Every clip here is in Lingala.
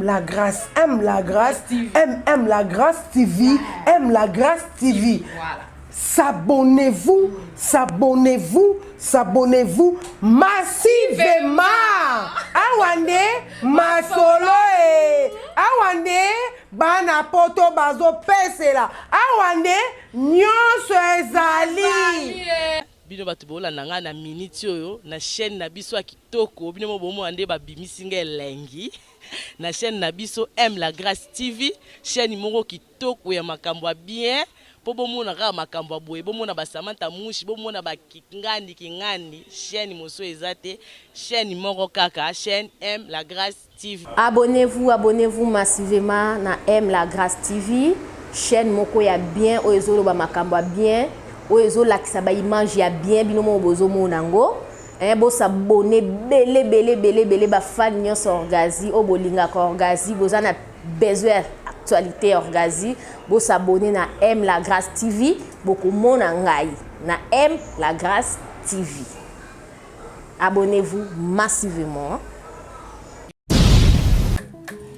La Grâce, M La Grâce, M M La Grâce TV, M La Grâce TV. Voilà. S'abonnez-vous, s'abonnez-vous, s'abonnez-vous massivement. Awa nde masolo e. Awa nde bana poto bazopesela. Awa nde nyonso ezali. Bino bato bolanda ngai na minute oyo na chaîne na biso ya kitoko, bino mo bomona nde babimisi ngai elengi na chaîne na biso M La Grâce TV, chaîne moko kitoko ya makambo ya bien mpo bomona kaka makambo ya boye, bomona ba Samantha Mushi, bomona ba Kingandi Kingandi, chaîne mosusu eza te, chaîne moko kaka, chaîne M La Grâce TV. Abonnez-vous, abonnez-vous massivement na M La Grace TV, chaîne moko ya bien oyo ezoloba makambo ya bien, oyo ezolakisa ba image ya bien, bino moko bozomona yango. Hein, bo s'abonner bele bele bele bele ba fan nyonso Orgazy oyo bolingaka Orgazy, boza na besoin ya actualité ya Orgazy, bo s'abonner na M La Grace TV, bokomona ngai na M La Grace TV. Abonnez-vous massivement.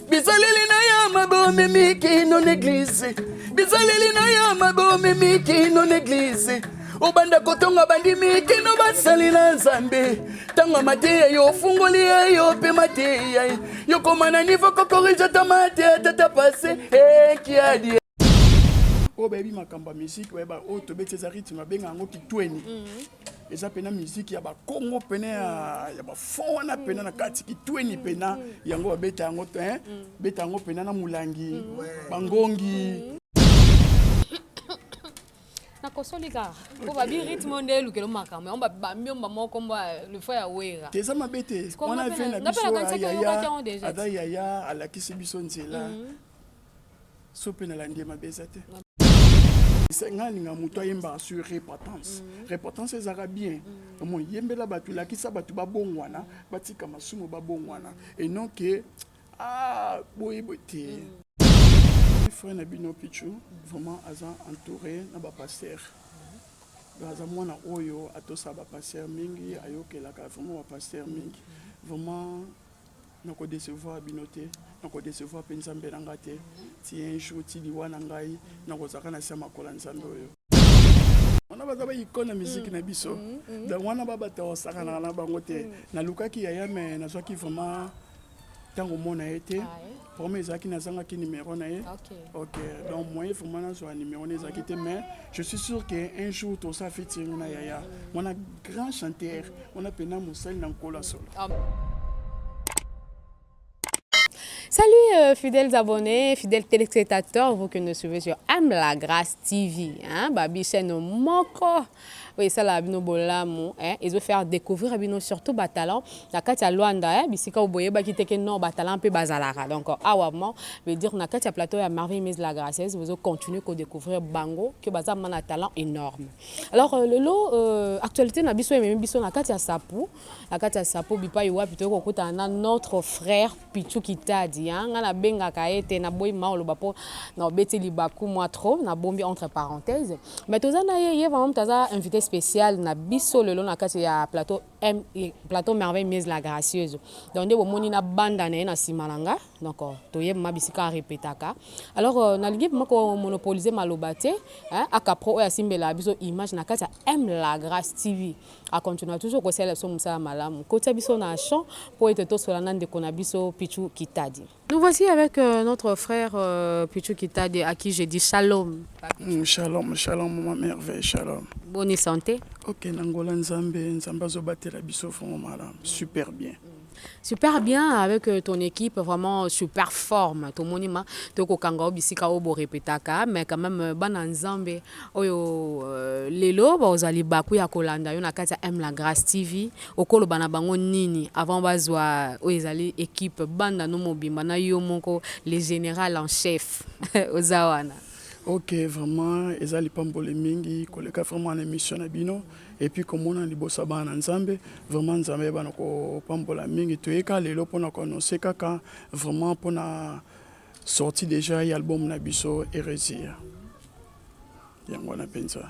Bizaleli na ya mabe omemi kino na eglise, bizaleli na ya mabe omemi kino na eglise, obanda kotonga bandimi kino basali na Nzambe. Ntango ya mateya yo ofungoli ye yo mpe mateya yo koma na nivo kokorige ata mateya tata pase ekiadi. Oyo bayebi makambo ya musique bayeba oyo tobeti eza rythme babenga yango kitweni. Eza pena musique ya bakongo pena ya bafond wana pena na kati kitweni pena yango babeta yango te, beta yango pena na molangi bangongi. Nakosoli kaka po babi rythme nde elukelo makambo yango babambi yo moko kombo le fois ya Wera. Te eza mabe te, wana ve na biso yaya aza yaya alakisi biso nzela, so mpe nalandi ye mabe eza te. Ngai alinga moto ayembaka sur repentance. Repentance ezalaka bien, omoi yembela bato, lakisa bato babongwana, batika masumu babongwana, et non ke ah boye boye te. Frère na bino Pichu vraiment aza entouré na ba pasteur, donc aza mwana oyo atosaka ba pasteur mingi, ayokelaka vraiment ba pasteur mingi. Vraiment nako décevoir bino te, nako décevoir mpe Nzambe na nga te, ti un jour ti liwa na ngai nakozalaka na se ya makolo ya Nzambe oyo. Wana baza ba icône ya musique na biso, donc wana babata osakanaka na bango te. Nalukaki yaya mais nazwaki vraiment ntango omona ye te, problème ezalaki nazangaki numéro na ye. Ok, donc moyen vraiment nazwa numéro na ezalaki te, mais je suis sûr que un jour tosala featuring na yaya wana, grand chanteur wana pena mosali na Nkolo ya solo. Salut fidèles abonnés, fidèles téléspectateurs, vous qui nous suivez sur M La Grâce TV, hein, babi chaîne moko oyo esalaka bino bolamu, hein, ezo faire découvrir bino surtout ba talent na kati ya Luanda, hein, bisika oyo boyebaki te ke non ba talent mpe bazalaka. Donc awa mo veut dire na kati ya plateau ya Merveille Mise la Gracieuse, bozo continuer ko découvrir bango ke baza na talent énorme. Alors lelo actualité na biso ememi biso na kati ya Sapu, na kati ya Sapu bipai wapi toyei kokutana na notre frère Pichu Kitadi, hein, nga nabengaka ye te, naboyi ma oloba po na obeti libaku mwa trop, nabombi entre parenthèses, mais toza na ye, ye vraiment moto aza invité spécial na biso lelo na kati ya plateau M, plateau Merveille Mise la Gracieuse. Donc nde bomoni na banda na ye na nsima na nga, donc toyebima bisika arepetaka. Alors nalingi vraiment ko monopoliser maloba te, hein, akapro oyo asimbela biso image na kati ya M La Grâce TV. A continue toujours kosalela biso mosala malamu, kotia biso na champ po ete tosola na ndeko na biso Pichu Kitadi. Nous voici avec notre frère Pichu Kitadi à qui je dis shalom. Shalom, shalom maman Merveille, shalom. Bonne santé. Ok, nangola Nzambe, Nzambe azobatela biso vraiment malamu, super bien. Super bien avec ton équipe, vraiment super forme. Tomoni ma tokokanga o bisika oyo borepetaka, mais quand même bana Nzambe oyo lelo bazali baku ya kolanda yo na kati ya M La Grâce TV, okoloba na bango nini avant bazwa oyo ezali équipe banda no mobimba na yo moko le général en chef oza wana? Ok, vraiment eza lipamboli mingi koleka vraiment na émission na bino et puis komona liboso ya bana na Nzambe. Vraiment Nzambe ayeba kopambola mingi. Toyeka lelo mpona koannonce kaka vraiment mpona sortie déjà ya album na biso Hérésie, yango wana mpenza.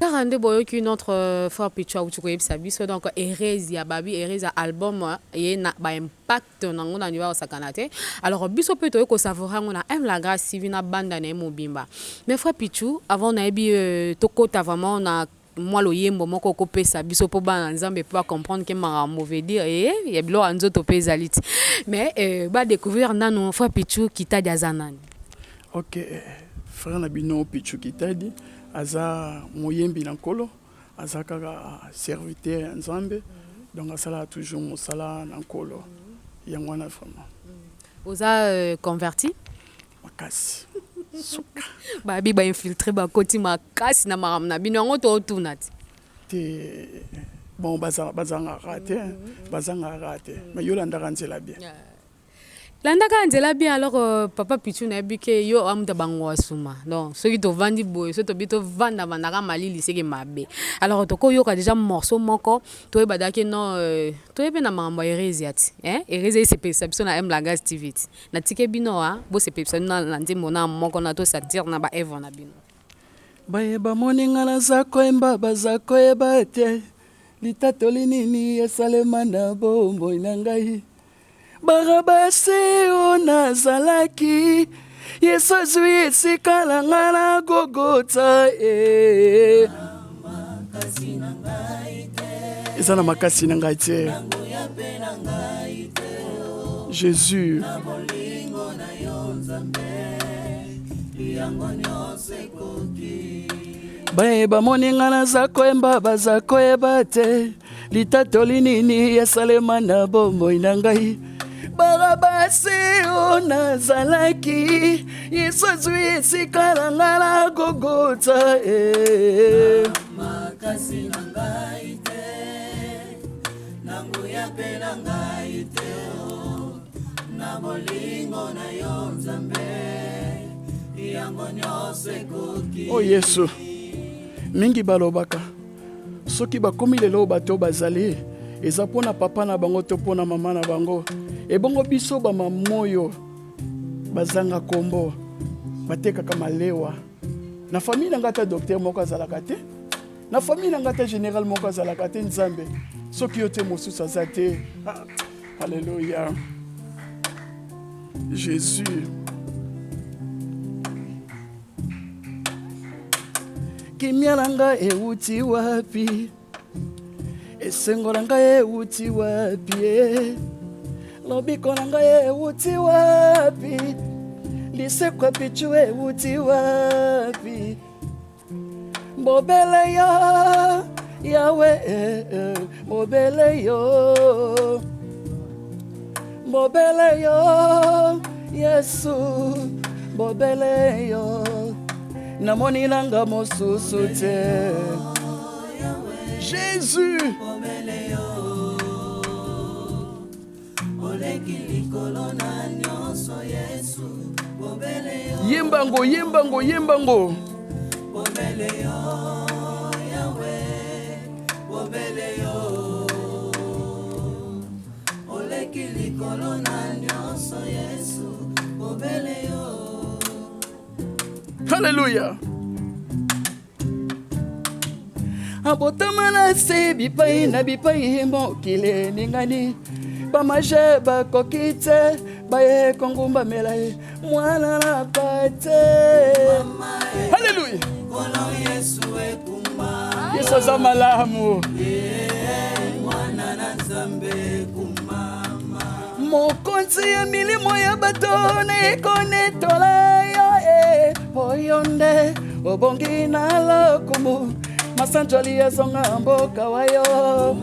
Kaka nde boyoki notre euh, frère Pichu awuti koyebisa biso donc Eresia babi Eresia album euh, ye na ba impact nango na niveau osakana te. Alors biso pe toye ko savourer yango na M la Grâce TV na banda na ye mobimba. Mais frère Pichu avant nayebi euh, tokota vraiment na mwa loyembo moko okopesa biso mpo bana nzambe mpo bacomprendre ke makambo veut dire e ya biloko ya nzoto mpe ezali ti mais euh, badécouvrir nanu frère Pichu Kitadi aza nani. Ok, frère na bino Pichu Kitadi aza moyembi na Nkolo, aza kaka serviteur ya Nzambe, donc asalaka toujours mosala na Nkolo. Yango wana vraiment. Oza euh, converti? Makasi. Suka. Babi ba infiltré bakoti makasi na makambo na bino yango tootuna ti. Te bon bazangaka te, bazangaka te, mais yo landaka nzela bien. Landaka nzela bien. Alors euh, papa Pichu, nayebi ke yo amuta bango asuma, donc soki tovandi boye, soki tobi tovanda vandaka malili seke mabe. Alors tokoyoka déjà morceau moko toyeba daki non euh, toyebi na makambo ya Eresia ti, hein? Eresia esepelisa biso na M la Grâce TV ti natike bino a bosepelisa bino na nzembo na moko na tosentir na baevre na bino. Baye bamoni nga naza koyemba, baza koyeba te litatoli nini esalema na bomoi na ngai. Barabasi oyo nazalaki, Yesu azwi esika na ngai na Gogota e. Eza na makasi na ngai te, Jésus. Baye bamoni nga naza koyemba, baza koyeba te litatoli nini esalema na bomoi na ngai. Barabasi oyo nazalaki, Yesu azwi esika na ngai na Gogota e. Makasi na ngai te, na nguya mpe na ngai te o, na bolingo na yo Nzambe, yango nyonso ekoki. O Yesu, mingi balobaka soki bakomi lelo bato bazali eza mpo na papa na bango to mpo na mama na bango. Ebongo biso bamamoyo bazanga kombo, batekaka malewa na famille na ngai, ata docteur moko azalaka te na famille na ngai, ata général moko azalaka te. Nzambe, soki yo te, mosusu aza te. Ah, alleluya Jésus. Kimia na ngai euti wapi? Esengo na ngai euti wapi e? Lobiko na ngai euti wapi? Lisekwa Pichu euti wapi? Bobele yo Yawe, eh, bobele yo, bobele yo Yesu, bobele yo, namoni nanga mosusu te, Jésus. Oleki likolo na nyonso, Yesu, bobele yo. Yembango, yembango, yembango. Bobele yo Yawe, bobele yo, oleki likolo na nyonso, Yesu, bobele yo. Halleluya. Abotama na se bipai na bipai, mokili eningani, bamaje bakoki te, baye kongumbamela ye mwana na pate. Halleluya. Nkolo Yesu ekumba. Yesu aza malamu. Mwana na Nzambe ekumama. Mokonzi ya milimo ya bato na ekonetola yo e, po yo nde obongi na lokumu, masanjoli ezonga mboka wa yo.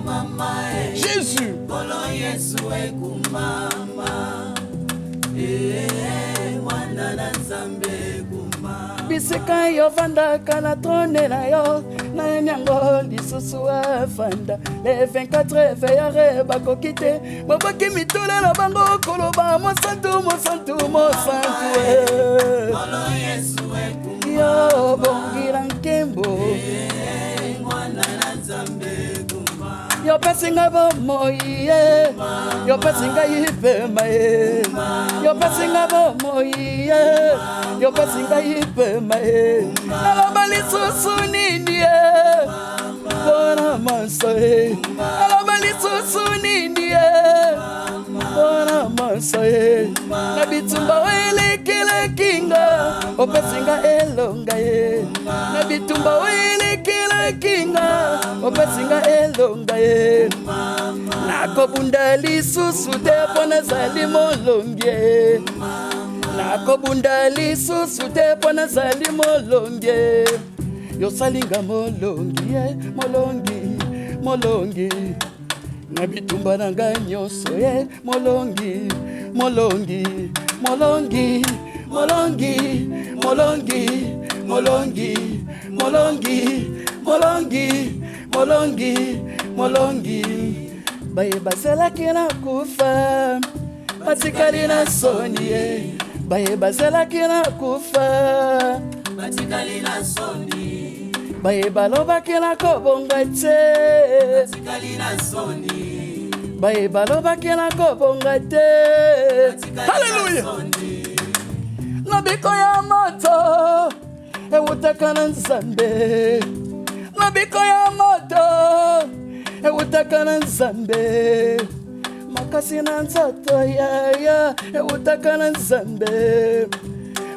Mama e. Jésus. Nkolo Yesu ekumama e, mwana na Nzambe ekumama. Bisika yo vandaka na trône na yo, nani yango lisusu afanda? Le 24 veilleur bakoki te, babaki mituna na bango koloba: mosantu, mosantu, mosantu eh. Nkolo Yesu ekumama. Yo bongila nkembo. Mwana na Nzambe ekumama. Yopesi ngai bomoi ye, yopesi ngai pema ye, yopesi ngai bomoi ye, yopesi ngai pema ye. Naloba lisusu nini ye mpona manso ye, naloba lisusu nini ye mpona manso ye. Na bitumba oyo elekelaki nga, opesi nga elonga ye. Na bitumba oyo elekelaki nga, opesi nga elonga ye. Nakobunda lisusu te mpo nazali molongi ye. Nakobunda lisusu te mpo nazali molongi ye. Yosali nga molongi ye, molongi, molongi. Na bitumba na ngai nyonso ye, molongi, molongi, molongi, molongi, molongi, molongi, molongi, molongi, molongi, molongi. Baye bazelaki na kufa batikali na soni ye, baye bazelaki na kufa batikali na soni, baye balobaki na kobonga te batikali na soni, baye balobaki na kobonga te. Haleluya! Lobiko ya moto ewutaka na Nzambe, lobiko ya moto ewutaka na Nzambe, makasi na nzoto yaya ewutaka na Nzambe,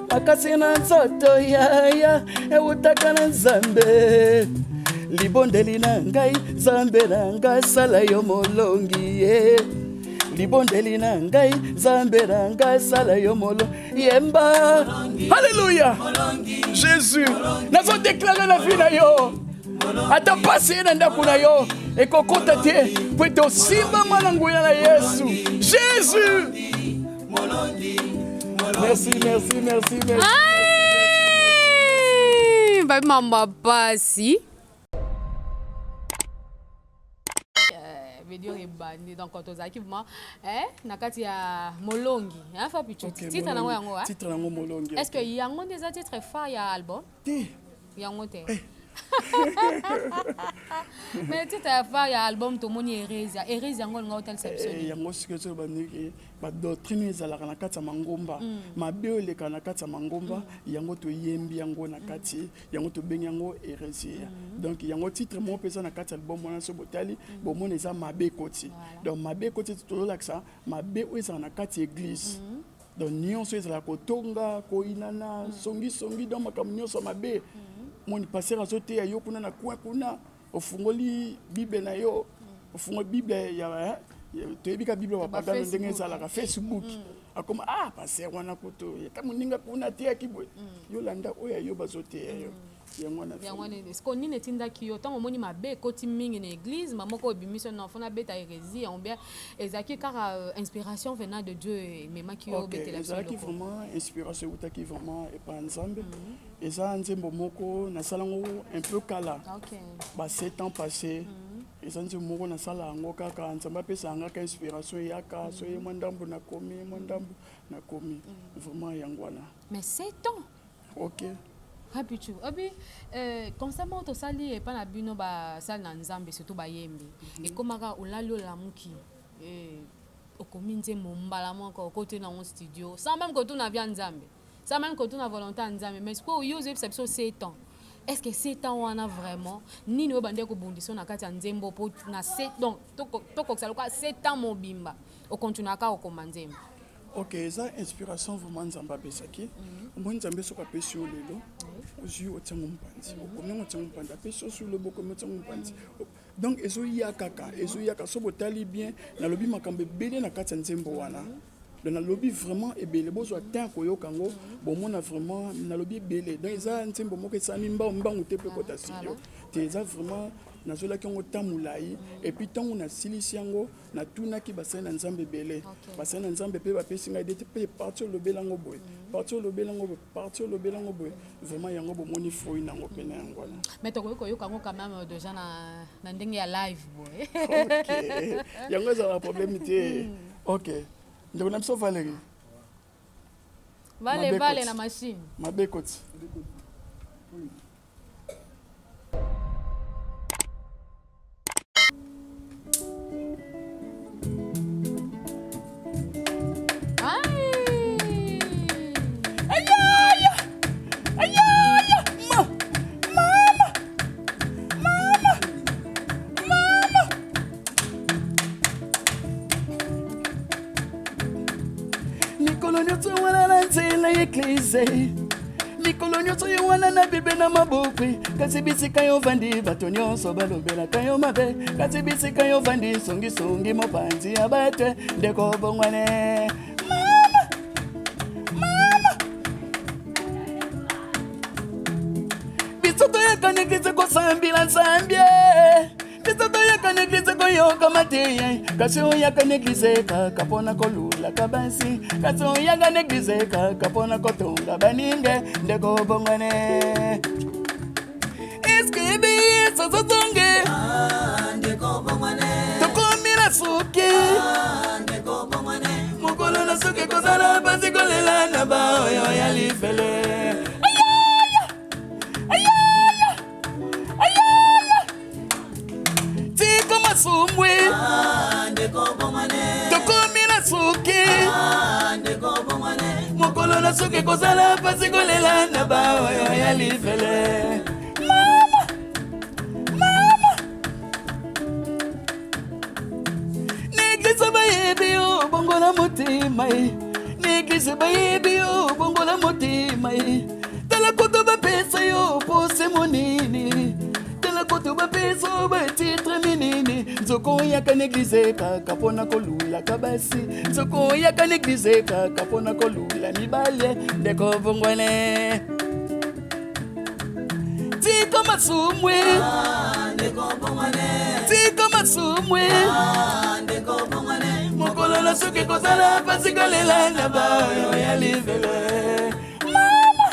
makasi na nzoto yaya ewutaka na Nzambe. Libondeli na ngai Nzambe na ngai sala yo molongi ye, libondeli na ngai Nzambe na ngai sala yo molo yemba. Alléluia. Jésus, nazo déclarer la vie na yo. Ata pasi ye na ndako na yo ekokota te po ete osimbama na nguya na Yesu. Jésus. Merci, merci, merci, merci. Ai, babi mambo pasi. Veut dire ebandi donc tozalaki vraiment eh, na kati ya molongi hein, Fapicho. Ok, titre nango molongi. yango hein? Titre nango molongi. Est-ce que yango nde eza titre phare ya album? Te. Yango te. Mais titre ya phare ya album tomoni Hérésia. Hérésia yango olinga otalisa biso Eh, nini? yango sikoyo soki bandiki badoctrine ezalaka na kati ya mangomba, mabe oyo elekaka na kati ya mangomba, yango toyembi yango na kati, yango tobengi yango hérésie. Donc yango titre moko mpe eza na kati ya album wana, so botali bomona eza mabe ekoti. Donc mabe ekoti tozolakisa mabe oyo ezalaka na kati ya église. Donc nyonso ezalaka kotonga, koyinana, songisongi, donc makambo nyonso ya mabe. Moni pasteur azoteya yo kuna na coin kuna, ofungoli Bible na yo, ofungoli Bible ya toyebi ka Bible bapagano ndenge Facebook. ezalaka, Facebook. Akoma ah pasteur wana kutu ata moninga kuna ateyaki boye. Yolanda oyo ayo bazoteya yo. Yango wana. Yango wana sikoyo nini etindaki yo ntango omoni mabe ekoti mingi na église, ma moko ebimisi yo non fona beta hérésie yango bien ezalaki kaka inspiration venant de Dieu ememaki yo Ok, obetela biso ezalaki eloko? vraiment inspiration eutaki vraiment epa Nzambe. Eza nzembo moko nasala yango un peu kala, ba 7 ans passé. Eza nzembo moko nasala yango kaka Nzambe apesa yanga ka inspiration eyaka, so ye mwa ndambo nakomi, mwa ndambo nakomi. Vraiment yango wana. Mais 7 ans. Ok. Rapichu, obi constamment tosali epa na bino basali na Nzambe surtout bayembi. Ekomaka olali olamuki okomi nzembo mbala moko okoti nango studio sans même kotuna via Nzambe, sans même kotuna volonté ya Nzambe. Mais sikoyo yo ozoyebisa biso 7 ans. Est-ce que 7 ans wana vraiment nini oyo bande kobundisa na kati ya nzembo po na 7 donc tokokisa lokola 7 ans mobimba okontinuaka kokoma nzembo? Ok, eza inspiration vraiment Nzambe apesaki. Omoni Nzambe soki apesi yo lelo, ozwi otiango mopanzi, okomi yango otiango mopanzi, apesi yo soki lobi okomi otiango mopanzi. Donc ezoya kaka, ezoyaka so botali bien, nalobi makambo ebele na kati ya nzembo wana. Donc nalobi vraiment ebele, bozwa temps koyoka yango, bomona vraiment nalobi ebele. Donc eza nzembo moko esalami mbangu mbangu te mpe ekota studio. Te eza vraiment nazolaki yango temps molai, et puis ntango nasilisi yango natunaki basali na Nzambe ebele. Basali na Nzambe mpe bapesi ngai idée te, mpe parti olobela yango boye, parti olobela yango boye, parti olobela yango boye. Vraiment yango bomoni fruit nango mpe na yango wana. Mais tokoki koyoka yango quand même déjà na ndenge ya live boye. Ok, yango ezalaka problème te. Ok, ndeko na biso Valérie. Vale vale na machine. Mabe koti. eglize mikolo nyonso yo wana na bible na maboko kasi bisika yo vandi bato nyonso balobelaka yo mabe kasi bisika yo vandi songisongi mopanzi ya bato ndeko bongwane mama mama biso toyaka na eglize kosambila nzambe biso toyaka na eglize koyoka mateya kasi oyaka na eglize kaka mpona kolulaka basi kasi oyaka na eglize kaka mpona kotonga baninge ndeko bongwane eske biso tozonge tokomi na suki mokolo na suki kozala basi kolela na baoyo ya lifele tika masumbwi tokomi na suki mokolo na suki kozala mpasi kolela na baoyo ya lifele mama mama na eglise bayebi yo bongola motema ye na eglise bayebi yo bongola motema ye tala kutu bapesa yo pose monene tala kutu bapesa yo batitre minene nzoko oyaka na eglize kaka mpona kolulaka basi nzoko oyaka na eglize kaka mpona kolula mibale ndeko bongwane tika masumwe tika masumwe mokolo na soki kozala mpasi kolela na baoyo ya livele mama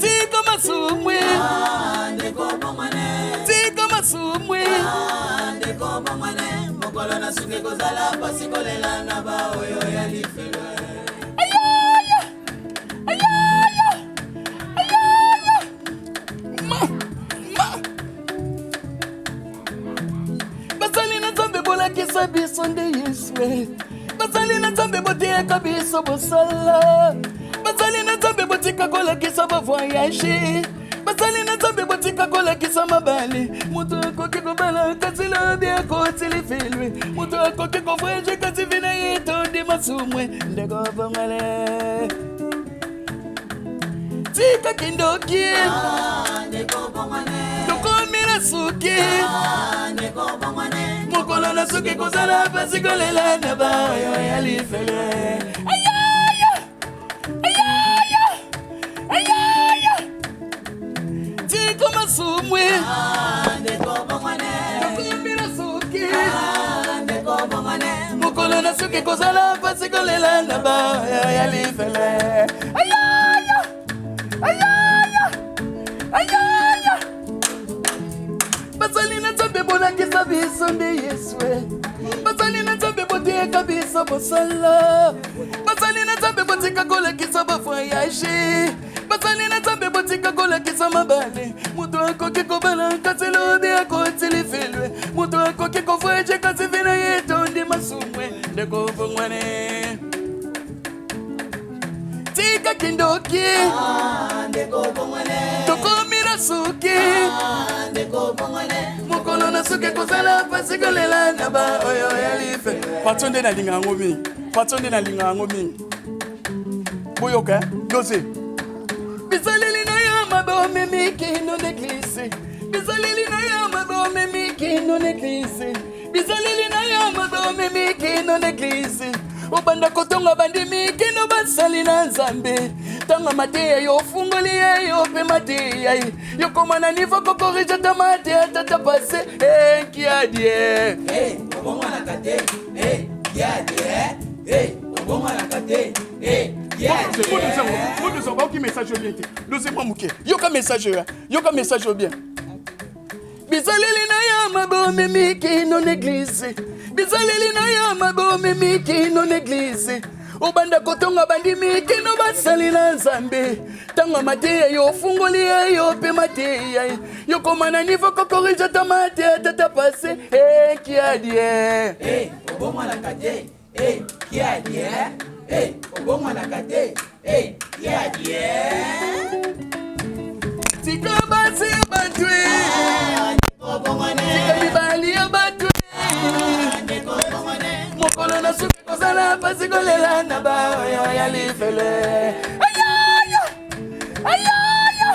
tika masumwe tika masumwe mokolo na suki kozala mpasi kolela na baoyo ya lifelo basali na nzambe bolakisa biso nde yesu eh. basali na nzambe boteyaka biso bosala basali na nzambe botika kolakisa bavoyage basali na nzambe botika kolakisa mabale moto akoki kobala kasi lobi akoti lifilwe moto akoki kovoyage kasi vina ye etondi masumwe ndeko bongale tika kindoki tokomi na suki mokolo na suki kozala mpasi kolela na baoyo ya lifele tika masumwe tokomi na suki mokolo na suki kozala mpasi kolela na baoyo ya lifele basali na nzambe bolakisa biso nde yesu eh. basali na nzambe boteyaka biso bosala basali na nzambe botika kolakisa bavoyage basali na nzambe botika kolakisa mabale moto akoki kobala kasi lobi akoti lifilwe moto akoki kovoyage kasi vina ye etondi masumwe ndeko bongwane tika kindoki tokomi na suki mokolo na suki kozala mpasi kolela na baoyo ya life patio nde nalinga yango mingi patio nde nalinga yango mingi boyoka eh? dose bizaleli na yo mabe omemi kino na eglise bizaleli na yo mabe omemi kino na eglise bizaleli na yo mabe omemi kino na eglise obanda kotonga bandimi kino basali na nzambe ntango mateya yo ofungoli ye yo mpe mateya ye yokoma na nivo kokorige ta mateya tata pase enkiadie obongwanaka te kiadie obongwanaka te baoki message oyo bien te dose mwa moke yoka message oyo yoka message oyo bien bizaleli na yo mabe omemi kino na eglize bizaleli na yo mabe omemi kino na eglize obanda kotonga bandimi kino basali na nzambe ntango mateya yo ofungoli ye yo mpe mateya yokoma na nivo kokorige ta mateya tata pase ekiadie obongwanaka te kiadie obongwanaka te kiadie tika basi ya bato tika mibali ya bato mokolo na suki kozala Ekozala pasi kolela na baoyo ya lifelo. Ayaya! Ayaya!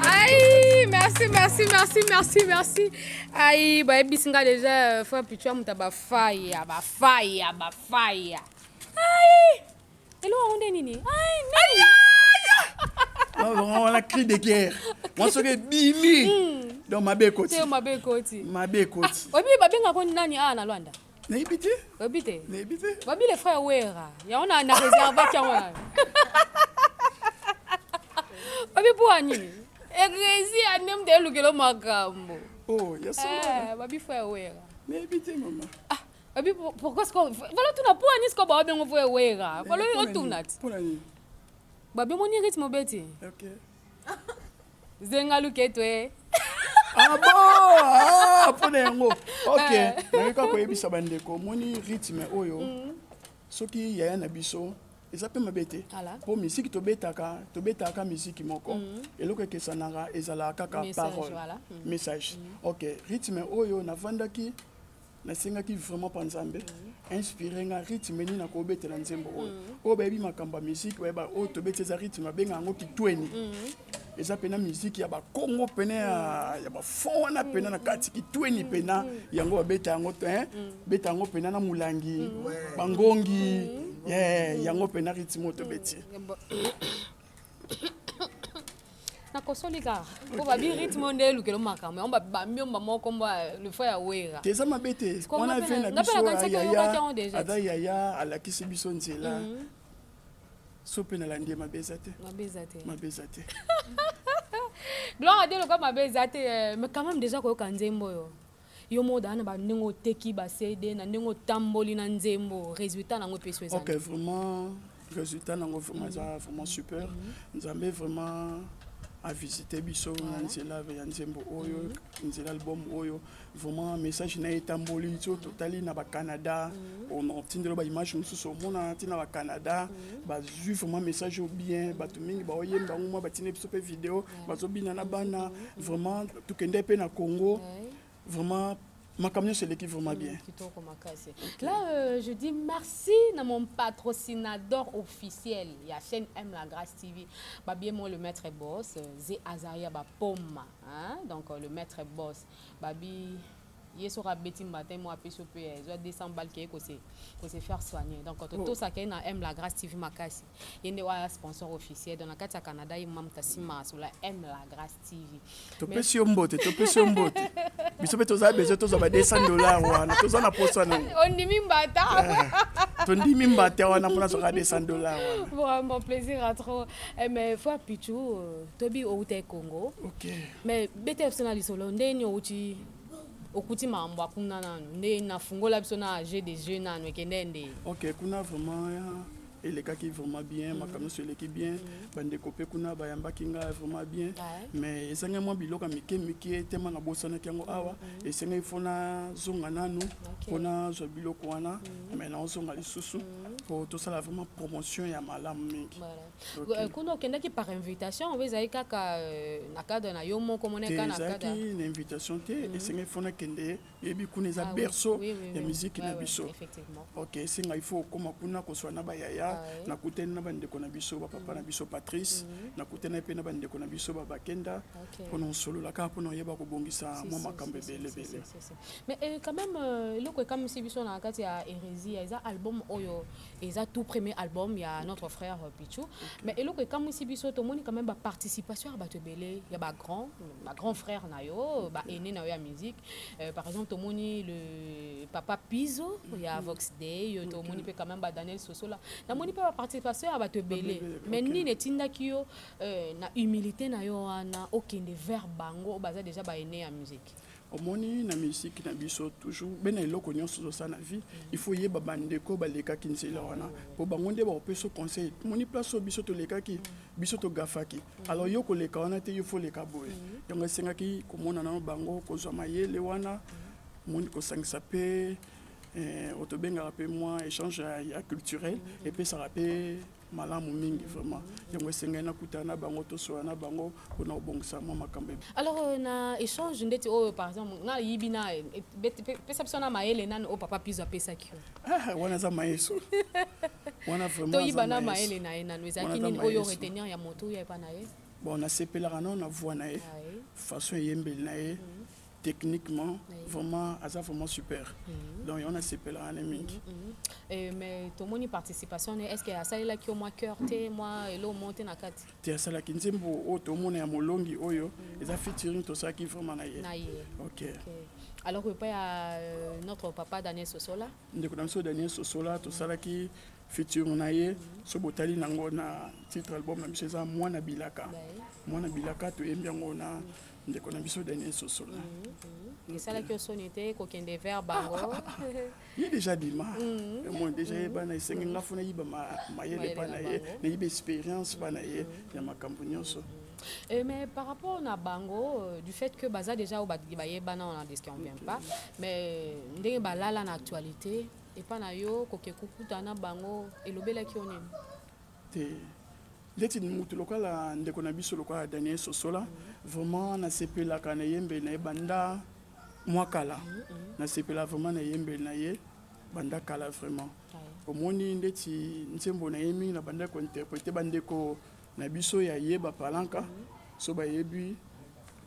Aïe, merci, merci, merci, merci, merci. Aïe, bayebisi nga déjà euh, frère Pichu amuta bafaya, bafaya, bafaya. Aïe! Eloko yango nde nini? Aïe, nini? Wana cri de guerre. Mwa soki ebimi. Donc mabe ekoti. Te mabe ekoti. Mabe ekoti. Oyebi babengaka nani awa na Luanda? Nayebi te. Oyebi te? Nayebi te. Babi le frère Wera. Yango na na réservaki yango na. Babi mpo nini? Eglise ya nde moto elukelo makambo. Oh, ya solo. Eh, babi frère Wera. Nayebi te mama. Ah, babi pourquoi ce qu'on voilà tuna mpo nini sikoyo babengo frère Wera. Voilà otuna ti. Mpo na nini? Babi omoni rythme obeti? Okay. Zenga luketwe. Ah bon ah, mpo na yango ok eh. nayoki kaka koyebisa bandeko omoni rythme oyo soki yaya na biso eza mpe mabe te mpo misiki tobetaka tobetaka misiki moko eloko ekesanaka ezalaka kaka parole message ok rythme oyo navandaki Nasengaki vraiment pa Nzambe inspire nga rythme nini nakobetela nzembo oyo. Oyo bayebi makambo ya musique bayeba oyo tobeti eza rythme babenga yango kitweni. Eza pena musique ya bakongo pena ya, ya bafond wana pena na kati kitweni pena yango babeta yango hein, beta yango pena na mulangi bangongi yeah, yango pena rythme oyo tobeti. Nakosoli kaka po babi rythme nde elukelo makambo yango bambiomba moko kombo le fois ya Wera. Te eza mabe te wana vie na biso yaya aza yaya alakisi biso nzela so mpe nalandi ye mabe eza te mabe eza te mabe eza te gloire à Dieu lokola mabe eza te euh, mais quand même déjà koyoka nzembo oyo yo moko daa na ba ndenge oteki ba CD na ndenge otamboli na nzembo résultat nango epesi yo eza ok vraiment résultat nango vraiment eza vraiment super nzambe vraiment avisite biso na nzela ya nzembo oyo nzela album oyo vraiment message na ye etamboli so totali na bacanada otindelo baimage mosusu omona ntina bacanada bazwi vraiment message oyo bien bato mingi baoyemba yango mwa batindi biso mpe video bazobina na bana vraiment tokende mpe na congo vraiment makambo nyonso eleki vraiment bien. Kitoko makasi. Là, euh, je dis merci na mon patrocinador officiel ya chaîne M La Grâce TV. Babie moi le maître boss, euh, Zé Azaria Bapoma, hein? Donc euh, le maître boss. Babi ye soki abeti mbata ye moko apesi yo mpe zwa 200 balles keye kose kose faire soigner donc totosaka ye na M La Grâce TV makasi ye nde oyo sponsor officiel donc na kati ya Canada ye mama moto asimaka solo ya M La Grâce TV Topesi yo mbote, topesi yo mbote. Biso pe toza besoin tozwa ba 200 dollars wana, toza na posa nango. Ondimi mbata. Eh, tondimi mbata wana mpona zwaka 200 dollars wana. Vraiment plaisir à trop. Eh, mais fois Pichu, euh, tobi outa Congo. OK. Mais beta biso na lisolo ndeni outi okuti makambo ya kuna nanu nde nafungola biso na jeu de jeu nanu ekende nde. OK, kuna vraiment elekaki vraiment bien makambo nyonso eleki bien bandeko mpe kuna bayambaki nga vraiment bien mais ezangi mwa biloko ya mike mike tema nabosanaki yango awa esengaki fo nazonga nanu mpo nazwa biloko wana mais naozonga lisusu mpo tosala vraiment promotion ya malamu mingi. Euh, kuna okendaki par invitation obe ezalaki kaka euh, na cadre na yo moko moneka na cadre ezalaki na invitation te esengaki fo nakende Yebi kuna eza ah, berceau oui, oui, oui, ya musique na biso. Ok, esenga il faut okoma kuna koswa na ba yaya, ah, nakutani na bandeko na biso ba papa na biso Patrice, nakutani pe na bandeko na biso ba Bakenda pona osolola kaka pona oyeba kobongisa mwa makambo ebele ebele. Mais euh, quand même euh, eloko ekamwisi biso na kati ya Hérésie eza album oyo eza tout premier album ya notre frère Pichou. Mais eloko ekamwisi biso tomoni quand même ba participation ya bato ebele ya ba grand ba grand frère na yo, ba aîné na yo ya musique. Euh, par exemple tomoni le papa Pizo ya Vox Day, yo tomoni pe quand même ba Daniel Sosola. Namoni pe ba participation ya bato ebele. Mais nini etindaki yo euh, na humilité na yo wana okende vers bango baza déjà ba aîné ya musique. Omoni na musique na biso toujours bena eloko nyonso ozosala na vie il faut yeba bandeko balekaki nzela wana po bango nde bakopesa conseil omoni place oyo biso tolekaki biso togafaki alors yo koleka wana te yo fo leka boye yango esengaki komona nano bango kozwa mayele wana moni kosangisa mpe eh, oyo tobengaka mpe mwa échange ya culturel epesaka mpe. Malamu mingi vraiment. Yango esengeli nakutana na bango, tosolola na bango mpona kobongisa mwa makambo ebele. Alors euh, na échange ndeti oyo par exemple nga yibi na pesa biso na mayele nanu oyo papa Pizo apesaki yo. Ah, wana aza mayesu. Wana vraiment toyiba na mayele na ye nanu ezalaki nini oyo retenir ya moto oyo epa na ye? Bon, nasepelaka nano na voix na ye, façon eyembeli na ye. Techniquement vraiment aza vraiment super donc yango nasepelaka ne mingi. Eh, mais tomoni participation ne est ce que asalelaki yo mwa cœur te mwa eloko moko te na kati? Te, asalaki nzembo oyo tomona ya molongi oyo eza featuring tosalaki vraiment na ye. Na ye. Ok. Okay. Alors epai ya euh, notre papa Daniel Sosola. Ndeko na biso Daniel Sosola tosalaki featuring na ye so botali nango na titre album na biso eza mwana bilaka. Mwana bilaka toyembi yango na Ndeko na biso Daniel Sosola. Mm -hmm. Esalaki yo soni te kokende vers bango? Ah, ah, ah. Ye déjà bima. Mm -hmm. Moi déjà ye bana esengi nga fona yiba mayele pa na ye, na yiba expérience pa na ye ya makambo nyonso. Mm -hmm. Eh, mais par rapport na bango euh, du fait que baza déjà oyo bayebana on ne convient pas mais ndenge balala na actualité epa na yo koke kokutana na bango elobelaki yo nini? Te ndeti mutu lokola ndeko na biso lokola Daniel Sosola vraiment nasepelaka na eyembeli na ye banda mwa kala nasepela vraiment na eyembeli na ye banda kala vraiment omoni ndeti nzembo na ye mingi na banda ko interprete bandeko na biso ya ye bapalanka so bayebi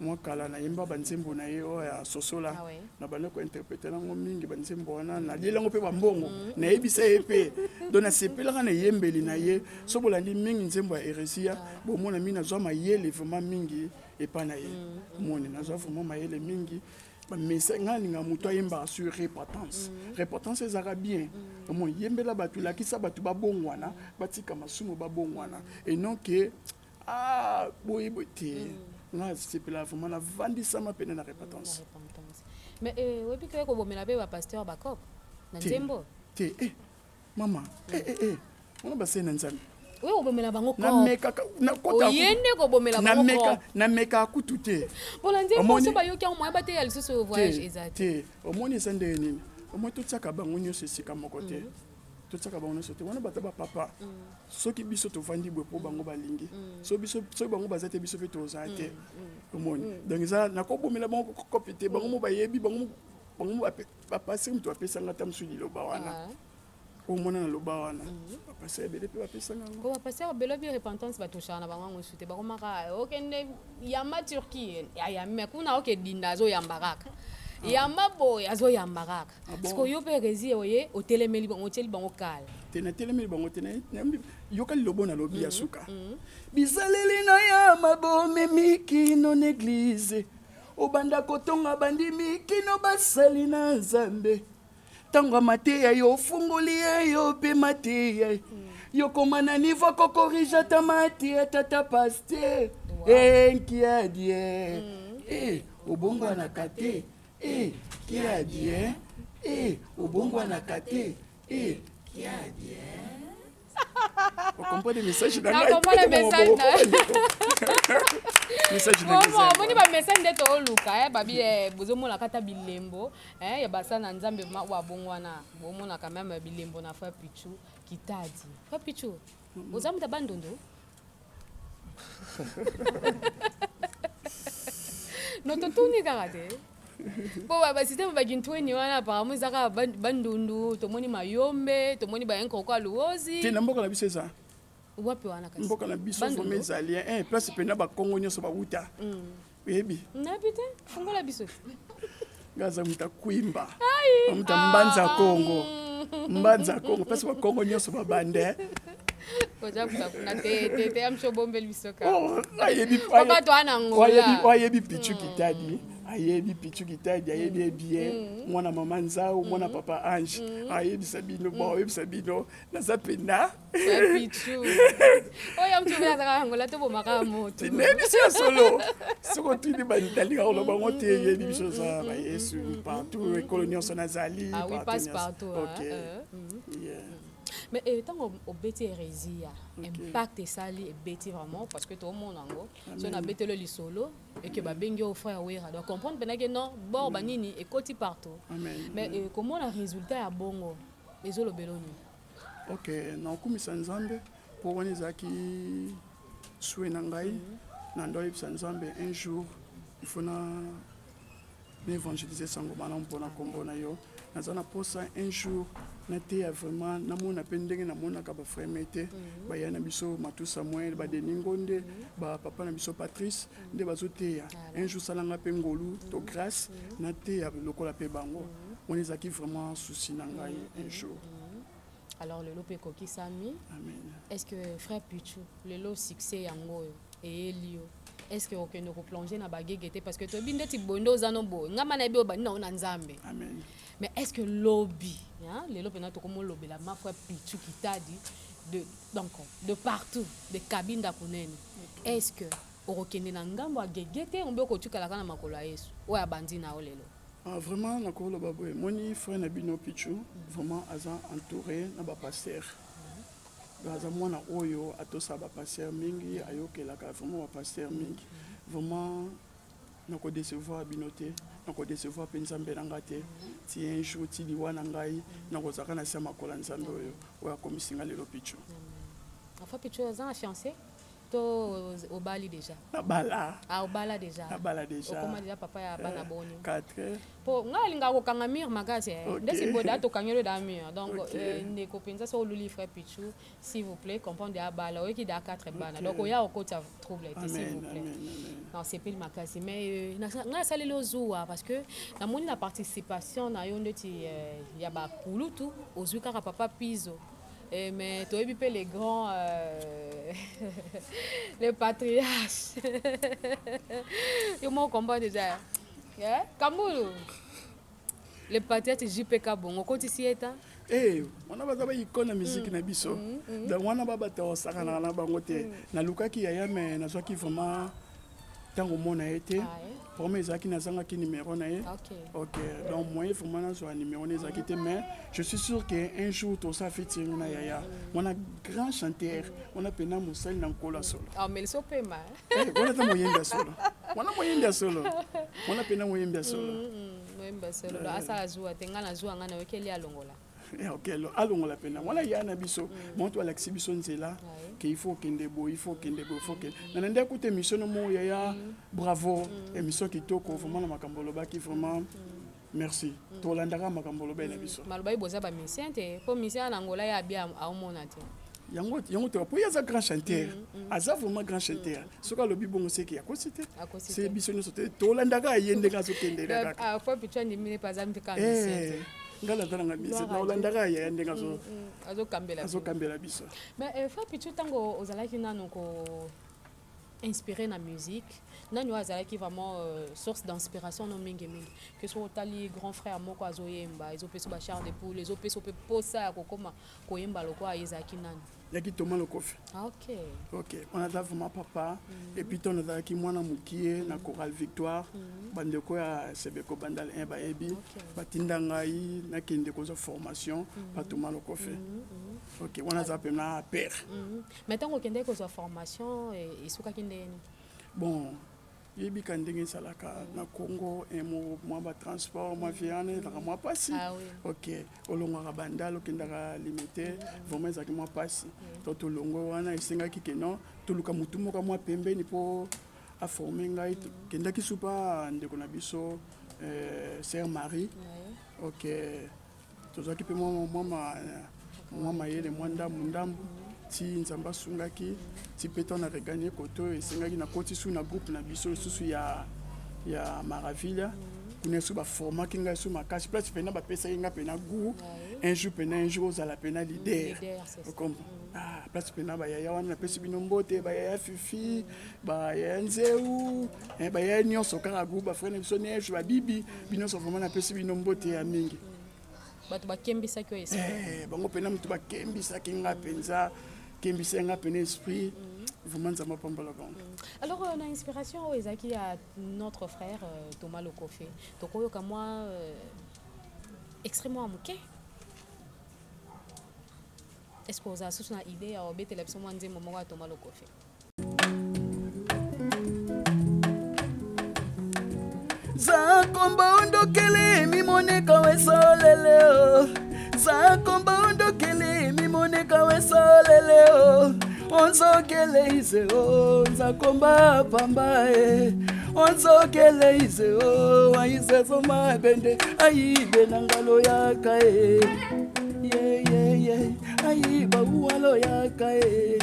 Mwa kala nayemba ba nzembo na ye oyo ya sosola ah ouais. na banda ko interpreter yango mingi ba nzembo wana naliela yango mpe ba mbongo mm. nayebisa ye mpe donc nasepelaka na eyembeli na ye so bolandi mingi nzembo ya heresia ah. bomona mingi nazwa mayele vraiment mingi epai na ye mm. moni nazwa vraiment mayele mingi bamesa ngai alinga moto ayembaka sur repentance mm. repentance ezalaka bien mm. omoni yembela bato lakisa bato babongwana batika masumu babongwana et non que Ah boye boye te mm. nga sepela vraiment navandisama pene na repentance. Mais eh, oyebi ke kobomela mpe bapasteur bakop na nzembo te eh, mama eh, eh, eh. wana basali na nzambe oye kobomela bango oye nde kobomela bango namekaka kutu te mpona nzembo so bayoki yango moye bateya lisusu voyage eza te omoni eza ndenge nini omoni totiaka bango nyonso esika moko te mm. Totiaka bango nyonso te wana baza ba papa mm. soki biso tovandi boye mpo bango balingi mm. so biso soki bango baza te biso mpe tozala te mm. omoni donc eza nakobomela bango kopi te bango mo bayebi bango bango bapasi moto bapesanga ata mosusu liloba wana ah. omona na loba wana bapasi ebele mpe bapesanga yango bapasi ebele bi repentance batoshaka na bango yango su te bakomaka okende Yamba Turquie ayambi kuna oke dinda azoyamba kaka ah. yamba boye azoyamba kaka ah sikoyo yo mpe resi oye otelemeli bango otieli bango kala te natelemeli bango te yoka lilobo nalobi ya mhm, suka mhm. bizaleli na ya mabomemi kino na eglize obanda kotonga bandimi kino basali na nzambe Tango ya mateya yo ofungoli ye yo pe mateya yo koma na niveau ko corrige ata mateya tata pasteur eh nkiadi eh eh obongwanaka te eh kiadi eh eh obongwanaka te eh kiadi eh okomprendre message na ngai Nakomprendre message na message na ngai Vraiment, omoni ba message nde tooluka eh, babi eh, bozomonaka ata bilembo eh, ya basala na nzambe ma oyo abongwana bomona quand même bilembo na frère Pichou Kitadi. Frère Pichou, oza moto ya Bandundu? No totuni kaka te. Po ba système ba kintweni wana apparemment eza kaka bandundu, tomoni mayombe, tomoni ba nkoko ya luozi. Te na mboka na biso eza. Wapi wana kasi? Mboka na biso vraiment ezali eh place pena ba kongo nyonso bawuta. Mm. Oyebi? Nayebi te, fungola biso. Nga aza moto akwimba. Moto ya mbanza ah. Kongo. Mbanza Kongo, place ba kongo nyonso babande. Oza kuta kuna te te te amsho bombeli biso ka. Oh, ayebi Papa to ana Angola. Ayebi Pichu mm. Kitadi. Ayebi Pichu Kitadi, ayebi mm. bien. Mm. Mwana mama Nzau, mwana papa Ange. Ayebisa bino, bon, ayebisa bino. Naza pena. Pichu. Oyo amsho bela zaka Angola to bomaka moto. Nayebi ya solo. Soko tuni ba nalingaka koloba ngo te yebi biso za ba Yesu partout ekolo nyonso nazali. Ah oui, passe partout. OK. Euh, yeah. Mais eh, ntango obeti hérésie ya impact esali ebeti vraiment parce que toomona yango so nabetelo lisolo et que babengi yo frère Wera donc comprendre mpena ke non bord banini ekoti partout mais eh, komona résultat ya bongo ezolobelo nini? Ok, nakokumisa Nzambe. Mpo wana ezalaki souhait na ngai. Na ndo ayebisa Nzambe un jour il faut na na évangéliser sango malamu mpona nkombo na yo. Naza na posa un jour nateya vraiment, namona mpe ndenge namonaka bafrère mete baya na biso Matu Samuel, badeni Ngonde, bapapa na biso Patrice nde bazoteya. Un jour salanga mpe ngolu to grâce nateya lokola mpe bango. Wana ezalaki vraiment souci na ngai un jour. Alors lelo mpe ekokisami. Amen. Est ce que frère Pichu, lelo succès yango oyo eyeli yo, est ce que okende koplonger na bagege te? Parce que toyebi ndeti boye nde oza no boye, ngai ma nayebi oyo bandi nango na Nzambe. Amen. Mais est ce que lobi, hein, lelo mpena tokomolobela ma frère Pichu Kitadi de, donc, de partout, de Kabinda kunene, est ce que okokende na ngambo ya gege te ombe okotikalaka na makolo ya Yesu oyo abandi na yo lelo? Ah, vraiment nakoloba boye, moni frère na bino Pichu vraiment aza entouré na bapasteur. Donc aza mwana oyo atosaka bapasteur mingi, ayokelaka vraiment bapasteur mingi. Vraiment nakodecevoir bino te, nakodecevoir mpe Nzambe na nga te. Ti un jour ti liwa na ngai nakozalaka na se ya makolo ya Nzambe oyo oyo akomisi nga lelo Pichu. Enfin Pichu oza na fiancé to obali déjà? Nabala. Ah, obala déjà? Nabala déjà. Okoma déjà papa ya bana boni? 4. Po ngai alingaka kokanga mur makasi, eh. Ok. Ndesi boye da tokangeli da mur. Donc ndeko mpenza so oluli frère Pichu, s'il vous plaît, comprendre ya bala oyoki da 4 bana. Donc oya okota trouble te, s'il vous Amen, plaît. amen, amen. Nasepeli makasi, mais ngai asaleli ozuwa parce que namoni na participation na yo ndeti ya bakulutu ozwi kaka papa Pizo. Eh, mais toyebi mpe les grands le patriarche, yo moko comprend déjà, eh? Kambulu le patriarche JPK, bongo okotisi ye ta? Eh, wana baza baicône na musique na biso. Donc wana babata osakanaka na bango te. Nalukaki yaya me nazwaki vraiment ntango omona ye te. Ah, eh? Problème ezalaki nazangaki numéro na ye. Ok, donc moyen vraiment nazwa numéro na ezalaki te, mais je suis sûr que un jour tosala featuring na yaya wana, grand chanteur wana mpena, mosali na Nkolo ya solo. Ah, mais liso pema. Eh, wana ata moyembi ya solo, wana moyembi ya solo, wana mpena moyembi ya solo. Moyemba solo. Donc asala zuwa te, ngai nazwa ngai nayokeli alongola. Eh, ok, alongola mpena wana ya na biso moto alakisi biso nzela ke il faut okende boye, il faut okende boye, il faut okende na nde akuta émission no moko. Yaya, bravo, émission kitoko vraiment na makambo olobaki. Vraiment merci, tolandaka makambo olobaki na biso. Maloba boza bamusicien te, mpo musicien na Angola ye abi aomona te. Yango yango te, po ye aza grand chanteur, aza vraiment grand chanteur. Soki alobi bongo seki akosi te. Akosi se te. Biso nyonso te tolandaka ye ndenge azokendela kaka. Fo Pichu andimini mpe aza mpe kaka musicien Eh, te. ngai naza nanga musicien. Gloire à Naolandaka yaya ndenge azokambela bino. Azokambela biso. Mais frère Pichu, ntango ozalaki nano ko inspiré na musique, nani oyo azalaki vraiment source d'inspiration no mingimingi, ke soki otali grand frère moko azoyemba ezopesa bachair de poule, ezopesa mpe posa ya kokóma koyemba lokola ye, ezalaki nani? Yaki Thomas Lokofi. Ah, ok. Ok, on aza vraiment papa. Et puis ntango nazalaki mwana mokie na chorale Victoire, bandeko ya Sebeko Bandal 1 bayebi, batinda ngai nakende kozwa formation pa Thomas Lokofi. Ok, wana aza mpena père. Mais ntango okendaki kozwa formation, esukaki ndeni? Bon, yebika ndenge ezalaka na Congo, mwa batransport, mwa vie wana ezalaka mwa mpasi. Ah oui. Ok, olongwaka Bandal okendaka Limete, vraiment ezalaki mwa mpasi. To tolongwe wana, esengaki ke non, toluka motu moko mwa pembeni mpo aforme ngai. Tokendaki supa ndeko na biso sœur Marie. Ok, tozwaki mpe mwa mayele mwa ndambu ndambu ti Nzambe asungaki, ti mpe ntango na regagner kote oyo esengaki nakoti su na groupe na biso lisusu ya Maravilha. Kuna esu baformaki ngai su makasi, place mpena bapesaki ngai mpena goût un jour mpena un jour ozala mpena leader. Leader, c'est ça. Okompa ah, place mpena bayaya wana napesi bino mbote, bayaya Fifi, bayaya Nzeu, bayaya nyonso kaka groupe, bafrère na biso Neige, babibi, bino nyonso vraiment napesi bino mbote ya mingi. Bato bakembisaki oyo esprit. Eh, bango mpena moto bakembisaki nga mpenza, kembisa nga mpena esprit. Vraiment Nzambe apambola bango. Alors na inspiration oyo ezalaki ya notre frère Thomas Lokofe, tokoyoka mwa extrait mwa ya moke. Est ce que ozala susu na idée ya obetela biso mwa nzembo moko ya Thomas Lokofe? Zakomba ondokele mimoneka wesolele o, zakomba ondokele mimoneka wesolele o. Onzokele ize o nzakomba pamba e onzokele ize o aizezo mabende ayibe na ngalo yaka e ye ye ye ayiba uwalo yaka e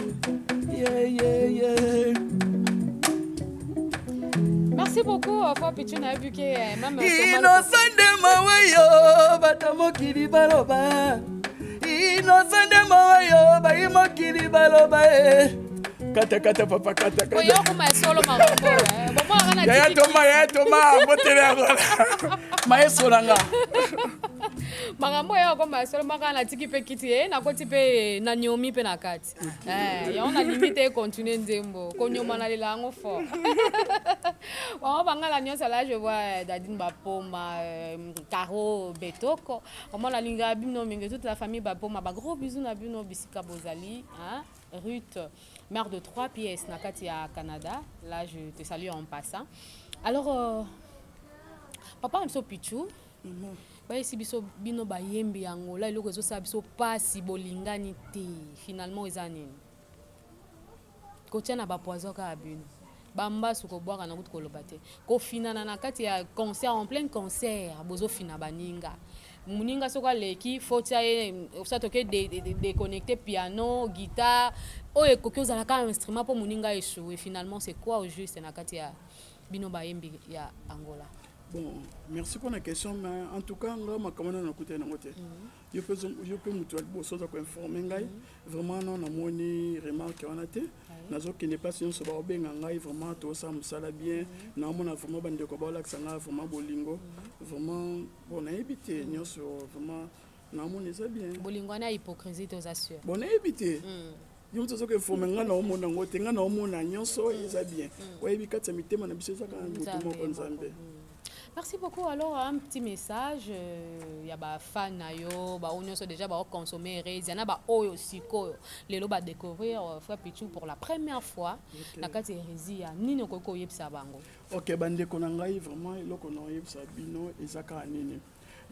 ye ye ye. Merci beaucoup, Papa Pichu, nayebi ke eh, même Innocent nde mawa yo bato mokili baloba Innocent nde mawa yo bayi mokili baloba e kata kata papa kata kata. Oyo kuma solo makambo eh. Bomona kana Yaya Toma, yaya Toma, mbotele yango. Maestro na nga. Makambo oyo akoma solo maka natiki mpe kiti ye nakoti mpe na niomi mpe na kati eh, yango nalingi te continue nzembo konyoma nalela yango fort bango bangala nyonso la je vois eh, Dadine Bapoma euh, Caro Betoko vraiment nalingaka bino mingi toute la famille Bapoma ba gros bisous na bino bisika bozali hein? Ruth mère de trois pièces na kati ya Canada là je te salue en passant alors euh, papa na biso Pichou bayesi biso bino bayembi ya Angola eloko ezosala biso pasi bolingani te finalement eza nini kotia na ba poison kaka bino bambasu kobwaka na kutu koloba te kofinana na kati ya concert en plein concert bozofina baninga moninga soki aleki faut tia ye soit oke déconnecter piano guitare oyo ekoki ozala kaka instrument mpo moninga échoue. Finalement, c'est quoi au juste na kati ya bino bayembi ya Angola? Bon, merci pour la question, mais en tout cas nga makambo nano nakutani nango te. Yo mpe yo mpe moto ya liboso oza koinforme ngai. Vraiment nano namoni remarque wana te. Nazokende place nyonso baobenga ngai, vraiment tosala mosala bien. Naomona vraiment bandeko baolakisa ngai vraiment bolingo. Vraiment, bon, nayebi te nyonso, vraiment naomona eza bien. Bolingo wana ya hypocrisie te, oza sûr? Bon, nayebi te. Yo moto azoka informe ngai, naomona yango te. Ngai naomona nyonso eza bien. Oyebi kati ya mitema na biso eza kaka motu moko, Nzambe. Merci beaucoup. Alors, un petit message, il y a ba fan na yo, ba oyo nyonso déjà ba consommer Hérésia, na ba oyo sikoyo lelo ba découvrir frère Pichou pour la première fois na kati ya Hérésia, nini okoki koyebisa bango? Ok, bandeko na ngai, vraiment eloko na oyebisa bino eza kaka nini?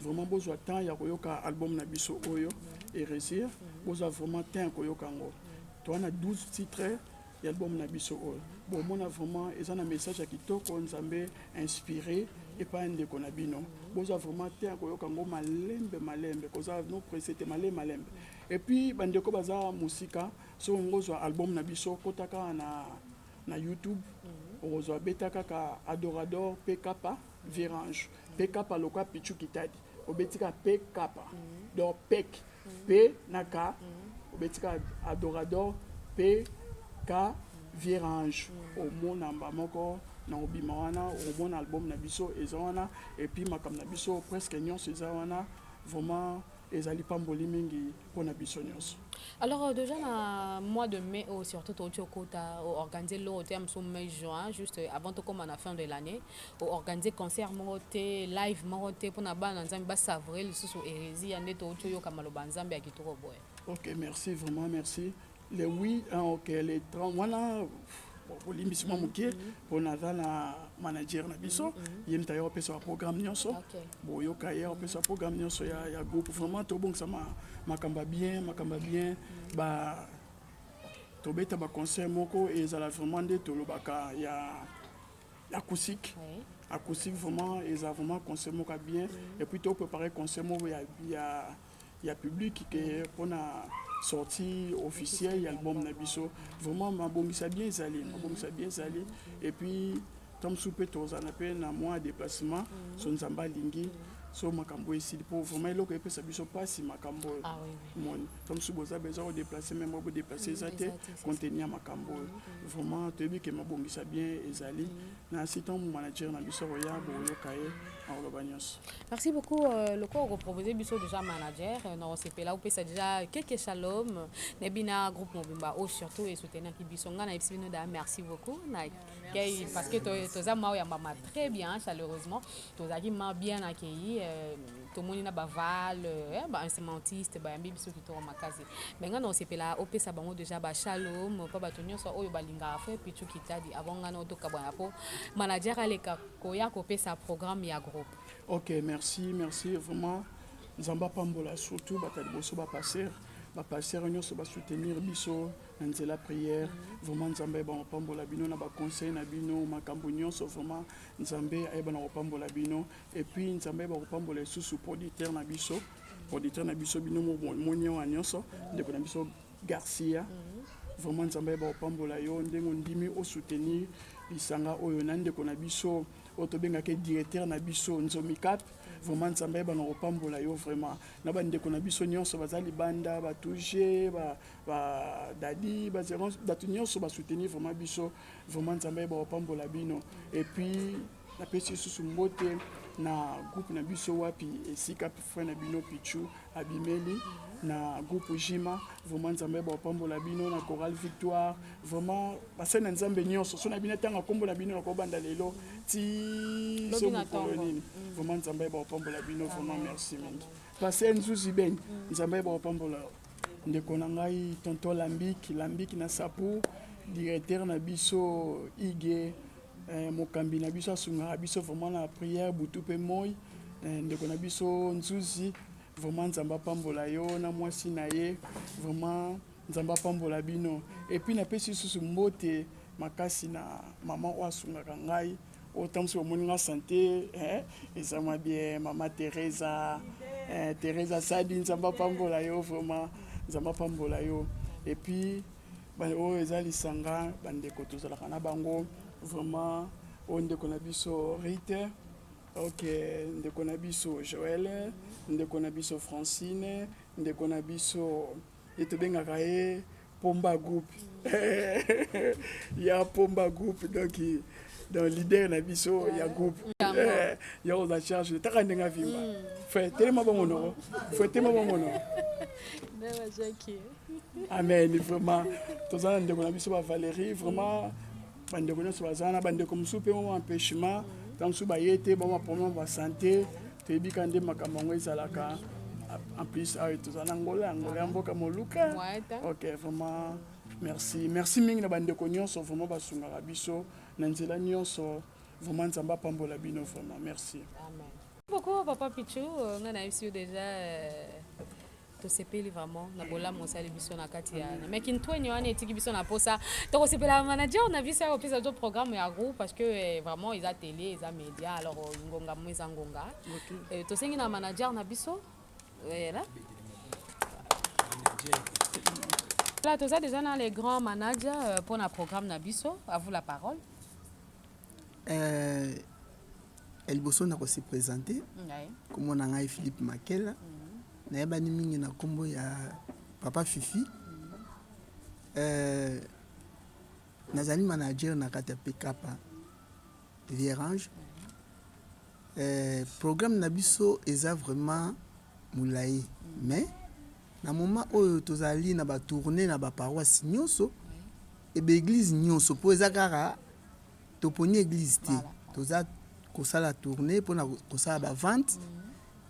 Vraiment bozwa temps ya koyoka album na biso oyo Hérésia, bozwa vraiment temps ya koyoka yango. Toza na 12 titres ya album na biso oyo. Bomona vraiment eza na message ya kitoko Nzambe inspiré epai ya ndeko na bino. Bozwa vraiment temps ya koyoka yango malembe malembe, koza no pressé te, malembe malembe. Et puis bandeko baza mosika, soki olingi ozwa album na biso, kota kaka na YouTube, okozwa, beta kaka Adorador PK Virange PK loka Pichu Kitadi, obeti kaka PK, donc PEK P na K, obeti kaka Adorador PK Virange, omona mba moko na obima wana, omona album na biso eza wana. Et puis makambo na biso presque nyonso eza wana. Vraiment ezali pamboli mingi mpona biso nyonso. Alors déjà na mois de mai oh, surtout touti okota oorganiser loro te ya mosu mai juin, juste avant tokóma na fin de l'année, oorganiser concert moko te, live moko te mpona bana na Nzambe basavourer lisusu Hérésie ya nde touti oyoka maloba ya Nzambe ya kitoko boye? Ok, merci, vraiment merci. Le 8, ah, ok, le 30 wana, bon, bolimbisi mwa moke mpo naza na manager na biso, ye moto aya kopesa baprogramme nyonso. Boyoka ye akopesa programme nyonso ya groupe. Vraiment tobongisa makambo ya bien, makambo ya bien, ba tobeta baconcert moko ezala vraiment nde tolobaka ya acoustique. Acoustique, vraiment eza vraiment concert moko ya bien. Et puis topréparer concert moko ya public ke mpona sortie officielle ya album na biso. Vraiment mabongisa bien ezali, mabongisa bien ezali. Et puis ntango mosusu mpe tozala mpe na mwa déplacement, so Nzambe alingi, so makambo esili, mpo vraiment eloko epesa biso mpasi makambo oyo. Ah, oui. Moni ntango mosusu boza besoin kodéplacer, même bodéplacer eza te. Eza te, c'est ça. Contenu ya makambo oyo, vraiment toyebi ke mabongisa bien ezali na si ntango manager na biso akoya, boyoka ye akoloba nyonso. Merci beaucoup. Loko okoproposer biso déjà manager na osepela opesa déjà quelques shalom na bina groupe mobimba oyo surtout esoutenaki biso. Ngai nayebisi bino da merci beaucoup na kei parce que toza ma oyambama très bien chaleureusement, tozalaki ma bien accueilli, tomoni na baval bainstrumentiste bayambi biso kitoko makasi. Mais ngai na osepela opesa bango déjà bashalom mpo bato nyonso oyo balingaka frère Pichu Kitadi avant ngai na otokabwana mpo manager aleka koya kopesa programme ya groupe. Ok, merci, merci vraiment. Nzambe apambola surtout bato ya liboso, bapasteur, bapasteur nyonso basoutenir biso. na nzela prière. Vraiment Nzambe ayeba kopambola bino na ba conseil na bino, makambo nyonso vraiment Nzambe ayeba na kopambola bino. Et puis Nzambe ayeba kopambola lisusu producteur na biso, producteur na biso bino bomoni awa nyonso, ndeko na biso Garcia. Vraiment Nzambe ayeba kopambola yo ndenge ondimi o soutenir lisanga oyo na ndeko na biso oyo tobengaka directeur na biso Nzomi Cap. Vraiment Nzambe ayeba na kopambola yo vraiment na bandeko na biso nyonso baza libanda, ba touche ba ba dadi ba zero, bato nyonso ba soutenir vraiment biso. Vraiment Nzambe ayeba kopambola bino. Et puis napesi lisusu mbote na groupe na biso wapi esika frère na bino Pichu abimeli na groupe Jima. Vraiment Nzambe ayeba kopambola bino na chorale Victoire. Vraiment basali na Nzambe nyonso so na bino tanga kombo na bino na kobanda lelo ti so mokolo nini. Vraiment Nzambe ayeba kopambola bino vraiment merci mingi. Pasteur Nzuzi Ben, Nzambe ayeba kopambola ndeko na ngai tonton Lambik, Lambik na Sapu, directeur na biso Ige, mokambi na biso asungaka biso vraiment na prière butu pe moi. Ndeko na biso Nzuzi, vraiment Nzambe apambola yo na mwasi na ye, vraiment Nzambe apambola bino. Et puis napesi lisusu mbote makasi na mama oyo asungaka ngai, oyo ntango mosusu bomoni nga sante, eza mwa bien, mama Teresa, Teresa Sadi, Nzambe apambola yo vraiment, Nzambe apambola yo. Et puis oyo eza lisanga bandeko tozalaka na bango vraiment, oyo ndeko na biso Rite, ok, ndeko na biso Joël, ndeko na biso Francine, ndeko na biso ye tobengaka ye Pomba Group ya Pomba Group, donc donc leader na biso ya groupe ya oza charge taka ndenge avimba frère telema bongo noko frère telema bongo noko. Amen. Vraiment toza na ndeko na biso ba Valérie, vraiment bandeko nyonso baza na bandeko mosusu mpe mwa empêchement ntango mosusu baye te, bamwa problème ba santé, toyebi ka nde makambo yango ezalaka. En plus awa toza na Angola, Angola ya mboka moluka. Ok, vraiment merci, merci mingi na bandeko nyonso vraiment basungaka biso na nzela nyonso. Vraiment Nzambe apambola bino vraiment merci. Amen. Beaucoup papa Pichu, nga na biso déjà tosepeli vraiment na bolamu osali biso na kati ya mais kintweni wana etiki biso na posa tokosepela manager na biso akopesa biso programme ya groupe parce que vraiment eza télé, eza média, alors ngonga mo eza ngonga. Tosengi na manager na biso là. Là, toza déjà dans les grands managers pour la programme na biso. À vous la parole. Liboso na kosi présenter kombo na ngai Philippe Makela, nayebani mingi na kombo ya Papa Fifi. Nazali manager na kati ya PKP Vierange. Programme na biso eza vraiment molai, mais na moment oyo tozali na ba tournée na ba paroisse nyonso e ba église nyonso, po eza kaka toponi église te, toza kosala tournée mpona kosala ba vente.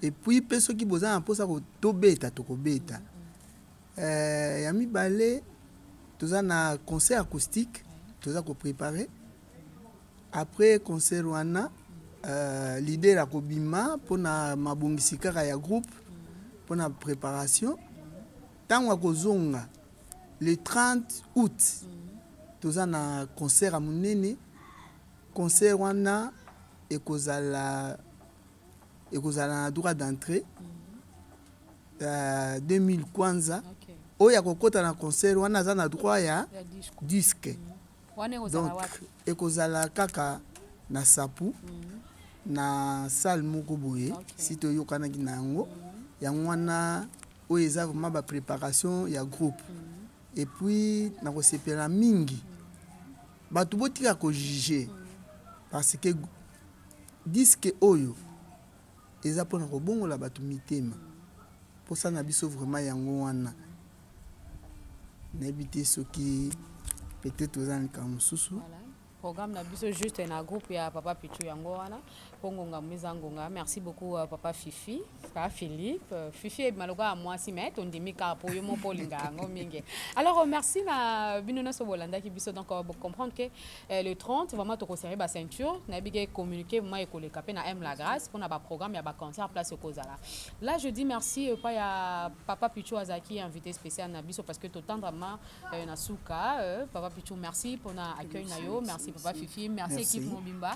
Et puis mpe soki boza na mposa tobeta, tokobeta. Ya mibale, toza na concert acoustique toza kopréparer. Après concert wana, leader akobima mpona mabongisi kaka ya groupe mpona préparation. Ntango akozonga le 30 août, toza na concert ya monene. Concert wana ekozala na droit d'entrée 2000 kwanza. Oyo akokɔta na concert wana aza na droit ya disque. Donc ekozala kaka na Sapu, na salle moko boye si toyokanaki na yango. Yango wana oyo eza vraiment bapréparation ya groupe. Et puis nakosepela mingi bato botika kojuger, parce que disque oyo eza mpona kobongola bato mitema. Mposa na biso vraiment yango wana. Nayebi te soki peut-être oza na likambo mosusu. Programme na biso juste na groupe ya papa Pichou yango wana po ngonga eza ngonga. Merci beaucoup papa Fifi, papa Philippe. Fifi ebima lokola mwasi mais tondimi kaka po yo moko olinga yango mingi. Alors merci na bino nyonso bolandaki biso. Donc bo comprendre que le 30 vraiment tokoserrer ba ceinture, nayebi ke communiquer vraiment ekoleka mpe na M la Grâce mpona ba programme ya ba concert place ekozala. Là je dis merci epai ya papa Pichou azalaki invité spécial na biso parce que totendre ma na suka. Papa Pichou, merci mpona accueil na yo, merci papa Fifi, merci, Merci. Équipe mobimba,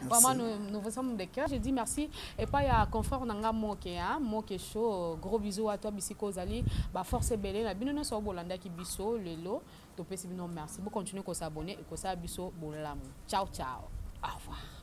vraiment nous, nous sommes de cœur. Je dis merci epai ya confort na nga moke, hein, moke chaud, gros bisous à toi bisika ozali, ba force ebele na bino nyonso bolandaki biso lelo. Topesi bino merci, bocontinue kos'abonner, ekosala biso bolamu. Ciao ciao, au revoir.